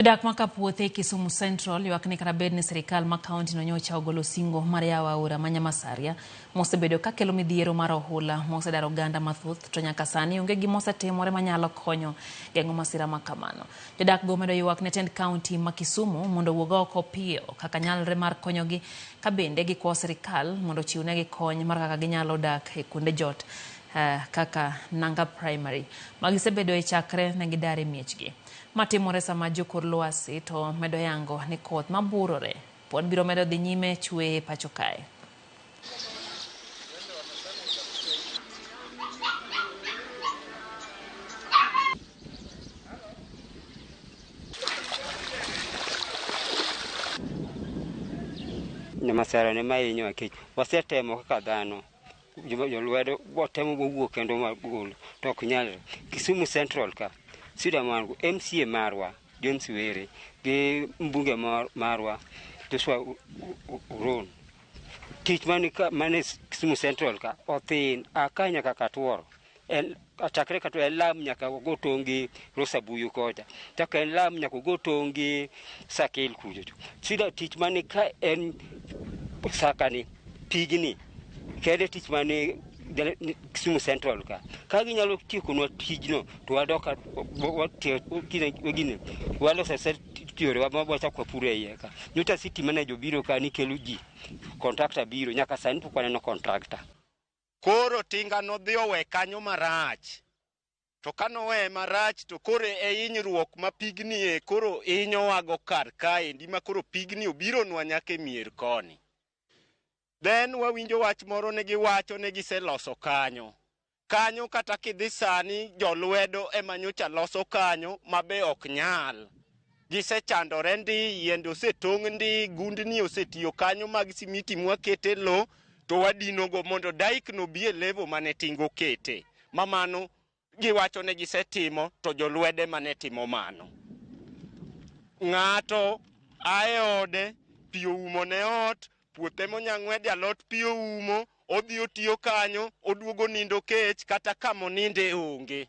Jodak ma Kapuothe Kisumu Central ywak ni kata bed ni sirikal ma kaunti no nyocha ogolo singo mar yawo aora ma Nyamasaria mosebedo kakelo midhiero mar ohula mosedaro oganda mathoth to nyaka sani onge gima osetimore manyalo konyo geng'o masira ma kamano. Jodak go omedo ywak ne tend kaunti ma Kisumu mondo owuog oko piyo kaka nyalre mar konyogi ka bende gikwayo sirikal mondo ochiwnegi kony mar kaka ginyalo dak e kuonde jot kaka Nanga Primary ma gisebedoe chakre ne gidar e miechgi. Ma timore sama jokor lwasi to medo yango ni koth maburore pod biro medo dhi nyime chwe e pacho kae. Masira ni ma hinyowa nikech wasetemo kaka dhano jolwedo watemo wawuok kendo wagol to ok nyalre. Kisumu Central ka shida marwa MCA marwa James Were gi mbunge marwa Joshua Uron tich mane mane Kisumu Central ka othin aka nyaka Katuoro en chakre Katuoro en lam nyaka ogo tong' gi Rosabuyu kocha chak en lam nyaka ogo tong' gi Sakil kucho. Shida tich mane ka en sakani pigni kende tich mane Kisumu Central ka ka ginyalo tiekonwa tijno to wadok gine waloso yorewa ma wachak wapuro e iye ka. Nyocha city manager obiro ka ni kelo ji contractor biro nyaka sani pok waneno contractor. Koro tinga nodhi owe kanyo marach. To ka noweye marach to koro e hinyruok ma pigni e koro hinyowago kar kaendi ma koro pigni obironwa nyaka e mier koni. Then wawinjo wach moro ni giwacho ni giseloso kanyo. Kanyo kata kidhi sani jolwedo ema nyocha loso kanyo ma be ok nyal. Gisechandore ndi, yiende osetong' ndi, gundni osetiyo kanyo mag simiti mwakete lo to wadinogo mondo dyke no bi e level mane tinga okete. Ma mano giwacho ni gisetimo to jolwede mane timo mano. Ng'ato a e ode, pi oumo ne ot, puothe monyang'wede alot pi oumo, odhi otiyo kanyo, oduogo nindo kech kata kamoninde onge.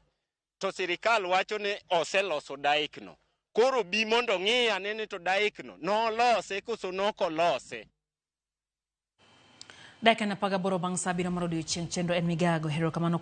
To sirikal wacho ni oseloso dyke no. Koro bi mondo ong'i ane ni to dyke no nolose koso nokolose. Dakika 18 bang' saa 7 mar odiochieng' chenro en migago. Erokamano.